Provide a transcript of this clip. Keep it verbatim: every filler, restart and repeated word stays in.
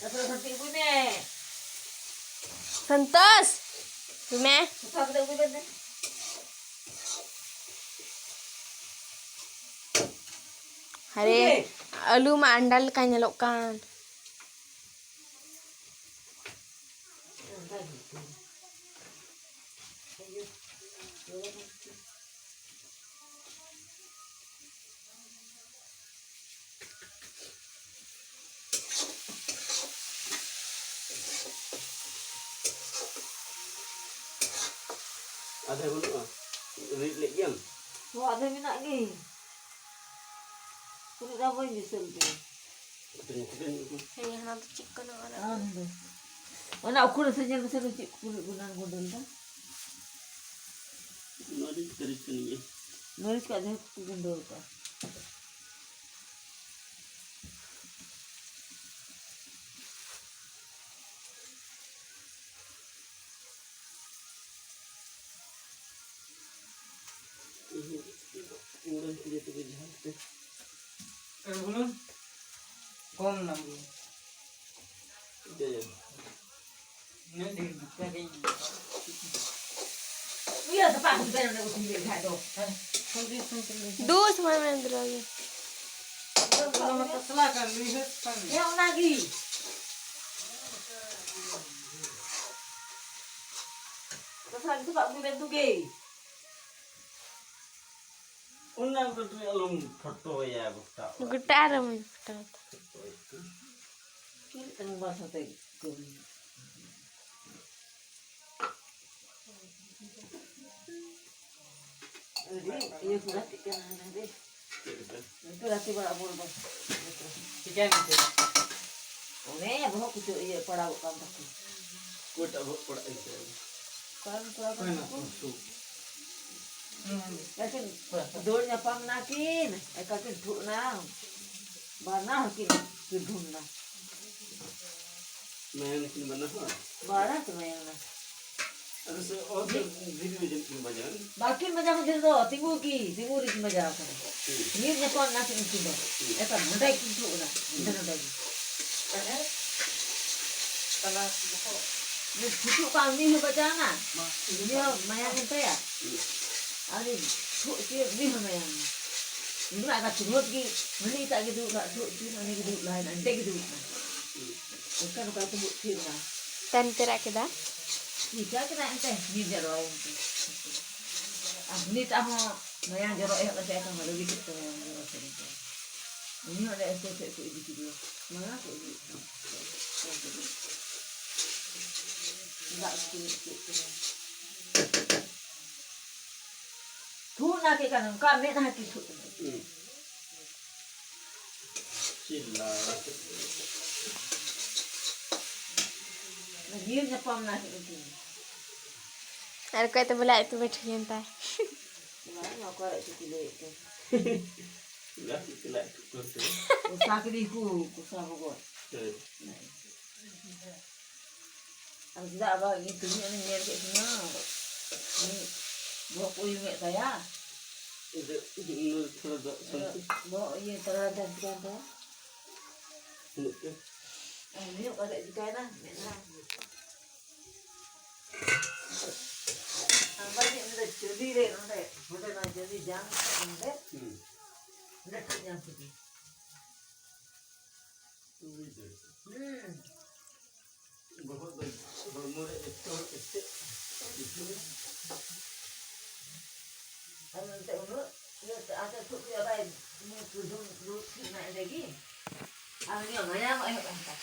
ᱟᱫᱚ ᱠᱟᱹᱴᱤᱡ ᱟᱹᱜᱩᱭ ᱢᱮ᱾ ᱥᱚᱱᱛᱳᱥ, ᱦᱤᱡᱩᱜ ᱢᱮ᱾ ᱥᱟᱯᱷᱟ ᱠᱟᱛᱮ ᱟᱹᱜᱩᱭ ᱢᱮ᱾ ᱟᱨᱮ, ᱟᱹᱞᱩ ᱢᱟ ᱟᱱᱰᱟ ᱞᱮᱠᱟ ᱧᱮᱞᱚᱜ ᱠᱟᱱ᱾ ᱟᱫᱷᱮ ᱵᱟᱹᱱᱩᱜᱼᱟ? ᱨᱤᱫ ᱞᱮᱫ ᱜᱮᱭᱟᱢ? ᱦᱚᱸ, ᱟᱫᱷᱮ ᱢᱮᱱᱟᱜ ᱜᱮ᱾ ᱛᱤᱱᱟᱹᱜ ᱜᱟᱱ ᱵᱟᱹᱧ ᱫᱤᱥᱟᱹ ᱞᱮᱫᱟ᱾ ᱦᱟᱹᱴᱤᱧ, ᱦᱟᱹᱴᱤᱧ᱾ ᱦᱮᱸ, ᱦᱟᱱᱟ ᱫᱚ ᱪᱮᱫ ᱠᱟᱱᱟ? ᱟᱨ ᱟᱢ ᱫᱚ? ᱚᱱᱟ ᱩᱠᱷᱩᱲ ᱥᱮ ᱧᱮᱞ ᱢᱮᱥᱮ, ᱪᱮᱫ ᱠᱚ ᱜᱩᱱᱟᱱ ᱜᱩᱸᱰᱟᱹ ᱞᱮᱫᱟ? ᱢᱟᱹᱨᱤᱪ, ᱢᱟᱹᱨᱤᱪ ᱠᱟᱱ ᱜᱮᱭᱟ᱾ ᱢᱟᱹᱨᱤᱪ ᱠᱚ ᱟᱫᱷᱮ ᱠᱚ ᱜᱩᱸᱰᱟᱹ ᱟᱠᱟᱫᱼᱟ᱾ ᱤᱧ ᱫᱚ ᱤᱭᱟᱹ ᱛᱮᱜᱮ ᱡᱟᱦᱟᱸ ᱛᱮ᱾ ᱟᱨ ᱵᱩᱞᱩᱝ ᱠᱚᱢ ᱮᱱᱟ ᱵᱩᱞᱩᱝ᱾ ᱤᱭᱟᱹ᱾ ᱩᱱᱟᱹᱜ ᱰᱷᱮᱨ ᱫᱚ ᱪᱤᱠᱟᱹ ᱛᱤᱧ ᱤᱭᱟᱹ ᱥᱟᱯᱟ ᱠᱚ ᱵᱮᱱ ᱚᱸᱰᱮ ᱩᱛᱩ ᱞᱮ ᱠᱷᱟᱡ ᱫᱚ᱾ ᱦᱮᱸ, ᱥᱟᱺᱜᱤᱧ ᱥᱟᱺᱜᱤᱧ ᱞᱟᱹᱭ ᱫᱩ ᱥᱚᱢᱚᱭ ᱢᱮᱱ ᱫᱨᱚᱭ᱾ ᱚᱱᱟ ᱢᱟ ᱯᱟᱛᱞᱟ ᱠᱟᱱ, ᱞᱩᱭᱦᱟᱹ ᱠᱟᱱ᱾ ᱦᱮᱸ, ᱚᱱᱟ ᱜᱮ᱾ ᱯᱟᱛᱞᱟ ᱜᱮ ᱥᱟᱯᱟ ᱠᱚ ᱵᱮᱱ ᱫᱩ ᱜᱮ᱾ ᱚᱱᱟ ᱠᱟᱹᱴᱤᱡ ᱟᱞᱚᱢ ᱯᱷᱳᱴᱳᱭᱟ ᱜᱚᱴᱟ ᱚᱲᱟᱜ᱾ ᱜᱚᱴᱟ ᱨᱮᱢ ᱯᱷᱳᱴᱳᱭᱟ᱾ ᱪᱮᱫ ᱞᱮᱠᱟᱱ ᱵᱟᱥ ᱟᱛᱮ ᱠᱟᱹᱢᱤ? ᱟᱹᱰᱤ ᱤᱭᱟᱹ ᱠᱚ ᱜᱟᱛᱮᱜ ᱠᱟᱱᱟ ᱦᱟᱱᱟ ᱨᱮ᱾ ᱪᱮᱫ ᱞᱮᱠᱟ? ᱱᱤᱛᱚᱜ ᱜᱟᱛᱮ ᱵᱟᱲᱟ ᱵᱚᱞ ᱫᱚ᱾ ᱪᱤᱠᱟᱹᱭᱮᱱᱟ ᱛᱮ? ᱚᱱᱮ ᱵᱚᱦᱚᱜ ᱠᱚ ᱪᱚ ᱤᱭᱟᱹ ᱯᱟᱲᱟᱣ ᱜᱚᱫ ᱠᱟᱱ ᱛᱟᱠᱚ᱾ ᱚᱠᱚᱭᱴᱟᱜ ᱵᱚᱦᱚᱜ ᱯᱟᱲᱟᱜ ᱮᱱ ᱛᱟᱭᱟ? ᱚᱠᱟᱨᱮᱱ ᱠᱚᱲᱟ ᱠᱟᱱᱟ ᱠᱚ? ᱚᱠᱚᱭᱱᱟ ᱠᱚ? ᱮᱠᱮᱱ ᱫᱟᱹᱲ ᱧᱟᱯᱟᱢ ᱱᱟ ᱠᱤᱱ, ᱮᱠᱟ ᱠᱤᱱ ᱴᱷᱩᱜ ᱱᱟ, ᱵᱟᱱᱟ ᱦᱚᱲ ᱠᱤᱱ ᱯᱤᱨᱫᱷᱩᱱ ᱱᱟ᱾ ᱢᱟᱭᱟᱝ ᱠᱤᱱ ᱵᱟᱱᱟ ᱦᱚᱲ? ᱵᱟᱱᱟ ᱠᱤᱱ ᱢᱟᱭᱟᱝ ᱱᱟ᱾ ᱟᱫᱚ ᱥᱮ ᱚᱛ ᱨᱮ ᱫᱷᱤᱨᱤ ᱨᱮ ᱡᱟᱹᱱᱤᱡ ᱠᱤᱱ ᱵᱟᱡᱟᱣ ᱮᱱ᱾ ᱵᱟᱹᱠᱤᱱ ᱵᱟᱡᱟᱣ ᱠᱟᱱ ᱫᱚ, ᱛᱤᱸᱜᱩ ᱠᱤᱱ, ᱛᱤᱸᱜᱩ ᱨᱮᱠᱤᱱ ᱵᱟᱡᱟᱣ ᱠᱟᱱᱟ᱾ ᱦᱩᱸ᱾ ᱧᱤᱨ ᱧᱟᱯᱟᱢ ᱱᱟ ᱠᱤᱱ ᱩᱱᱠᱤᱱ ᱫᱚ᱾ ᱦᱩᱸ᱾ ᱮᱠᱟ ᱱᱚᱰᱮ ᱠᱤᱱ ᱴᱷᱩᱜ ᱱᱟ, ᱦᱟᱸᱰᱮ ᱱᱚᱰᱮ ᱜᱮ᱾ ᱛᱟᱞᱟ ᱵᱚᱦᱚᱜ᱾ ᱩᱱᱤ ᱯᱷᱩᱴᱩᱜ ᱠᱟᱱ ᱩᱱᱤ ᱦᱚᱸ ᱵᱟᱡᱟᱣ ᱮᱱᱟ᱾ ᱢᱟ, ᱩᱱᱤ ᱦᱚᱸ ᱢᱟᱭᱟᱝ ᱮᱱ ᱛᱟᱭᱟ᱾ ᱩᱱᱤ ᱫᱚ ᱟᱡ ᱵᱟᱪᱷᱩᱨ ᱦᱚᱫ ᱜᱮ, ᱦᱟᱹᱱᱤ ᱮᱴᱟᱜ ᱜᱮ ᱫᱩᱲᱩᱵ ᱞᱟᱦᱟ, ᱪᱷᱩᱜ ᱪᱷᱩᱜ ᱦᱟᱹᱱᱤ ᱜᱮ ᱫᱩᱲᱩᱵ ᱞᱟᱦᱟᱭᱮᱱᱟ, ᱮᱱᱛᱮ ᱜᱮ ᱫᱩᱲᱩᱵ ᱮᱱᱟ᱾ ᱚᱱᱠᱟ ᱱᱚᱝᱠᱟ ᱠᱚ ᱵᱷᱩᱨᱛᱤ ᱞᱮᱱᱟ᱾ ᱛᱟᱭᱚᱢ ᱛᱮ ᱨᱟᱜ ᱠᱮᱫᱟ? ᱪᱤᱠᱟ ᱠᱮᱫᱟ ᱮᱱᱛᱮ, ᱧᱤᱨ ᱡᱟᱨᱣᱟᱭᱮᱱ ᱛᱮ᱾ ᱟᱨ ᱩᱱᱤᱴᱟᱜ ᱦᱚᱸ ᱢᱟᱭᱟᱝ ᱡᱚᱨᱚ ᱮᱦᱚᱵ ᱮᱱ ᱛᱟᱭᱟ, ᱮᱱᱠᱷᱟᱱ ᱵᱷᱟᱹᱜᱤ ᱴᱷᱤᱠ ᱛᱮ ᱢᱟᱭᱟᱝ ᱡᱚᱨᱚ ᱠᱮᱫ ᱛᱟᱭᱟ᱾ ᱩᱱᱤ ᱦᱚᱸ ᱚᱸᱰᱮ ᱮᱥᱮ ᱴᱷᱮᱡ ᱠᱚ ᱤᱫᱤ ᱠᱮᱫᱮᱭᱟ᱾ ᱢᱟᱭᱟᱝ ᱠᱚ ᱤᱫᱤᱭᱮᱫ ᱛᱟᱦᱮᱸᱫ᱾ ᱫᱟᱜ ᱠᱚ ᱧᱩ ᱦᱚᱪᱚᱭᱮᱫ ᱛᱟᱦᱮᱸᱫ᱾ ᱛᱷᱩᱜ ᱱᱟ ᱠᱮᱫ ᱠᱷᱟᱱ ᱚᱱᱠᱟ ᱢᱮᱫᱦᱟ ᱠᱤ ᱛᱷᱩᱜ ᱮᱱᱟ᱾ ᱦᱩᱸ᱾ ᱪᱤᱞᱞᱟ᱾ ᱧᱤᱨ ᱧᱟᱯᱟᱢ ᱱᱟ ᱠᱮᱫ ᱠᱤᱱ᱾ ᱟᱨ ᱚᱠᱚᱭ ᱛᱚ ᱵᱚᱞᱮ ᱟᱡ ᱛᱮ ᱵᱟᱹᱴᱷᱤᱭᱮᱱ ᱛᱟᱭ᱾ ᱵᱟᱝ, ᱚᱠᱚᱭ ᱟᱡ ᱛᱮ ᱠᱩᱞᱟᱹᱭᱮᱫ ᱠᱟᱱ᱾ ᱞᱟᱡ ᱛᱮ ᱞᱟᱡ ᱛᱮ ᱠᱩᱞᱟᱹᱭ᱾ ᱠᱚᱥᱟ ᱠᱮᱫᱮ ᱠᱚ, ᱠᱚᱥᱟ ᱵᱚᱜᱚᱡ᱾ ᱦᱮᱸ᱾ ᱟᱨ ᱪᱮᱫᱟᱜ ᱟᱵᱟᱨ ᱤᱧ ᱛᱩᱞᱩᱡ ᱮᱢ ᱧᱮᱞ ᱠᱮᱫ ᱛᱤᱧᱟ? ᱩᱱᱤ ᱵᱚᱦᱚᱜ ᱠᱚ ᱩᱭᱩᱝ ᱮᱫ ᱛᱟᱭᱟ᱾ ᱤᱧ ᱫᱚ ᱤᱧ ᱫᱚ ᱛᱷᱚᱲᱟ ᱫᱚ ᱥᱟᱱᱛᱤ᱾ ᱵᱚᱦᱚᱜ ᱤᱭᱟᱹ ᱛᱟᱞᱟ ᱨᱮ ᱪᱤᱠᱟᱹᱭᱮᱱ ᱛᱟᱭᱟ? ᱩᱱᱟᱹᱜ ᱛᱮ᱾ ᱟᱨ ᱩᱱᱤ ᱚᱠᱟ ᱥᱮᱫ ᱪᱤᱠᱟᱹᱭᱮᱱᱟ? ᱢᱮᱫᱦᱟ᱾ ᱟᱢᱵᱟ ᱡᱮ ᱩᱱᱤ ᱫᱚ ᱪᱟᱹᱞᱤ ᱨᱮ ᱱᱚᱰᱮ, ᱱᱚᱰᱮ ᱱᱚᱣᱟ ᱪᱟᱹᱞᱤ ᱡᱟᱝ ᱱᱚᱰᱮ, ᱦᱩᱸ᱾ ᱚᱸᱰᱮ ᱴᱷᱮᱡ ᱧᱟᱢ ᱠᱮᱫᱮ᱾ ᱵᱩᱡᱽ ᱫᱟᱲᱮᱭᱟᱜ ᱠᱟᱱᱟ᱾ ᱦᱩᱸ᱾ ᱵᱚᱦᱚᱜ ᱫᱚ ᱦᱚᱲᱢᱚ ᱨᱮ ᱮᱛᱚ ᱮᱥᱮᱫ ᱵᱩᱡᱷᱟᱹᱣ᱾ ᱟᱨ ᱱᱚᱱᱛᱮ ᱩᱱᱟᱹᱜ ᱤᱭᱟᱹ ᱛᱮ ᱟᱫᱚ ᱛᱩᱫ ᱠᱮᱫᱟ ᱵᱟᱭ, ᱩᱱᱤ ᱠᱩᱞᱦᱩᱢ ᱫᱩᱲᱩᱵ ᱴᱷᱤᱠ ᱮᱱᱟ ᱮᱸᱰᱮ ᱜᱮ᱾ ᱟᱨ ᱩᱱᱤᱭᱟᱜ ᱢᱟᱭᱟᱢ ᱮᱦᱚᱵ ᱮᱱ ᱛᱟᱭᱟ᱾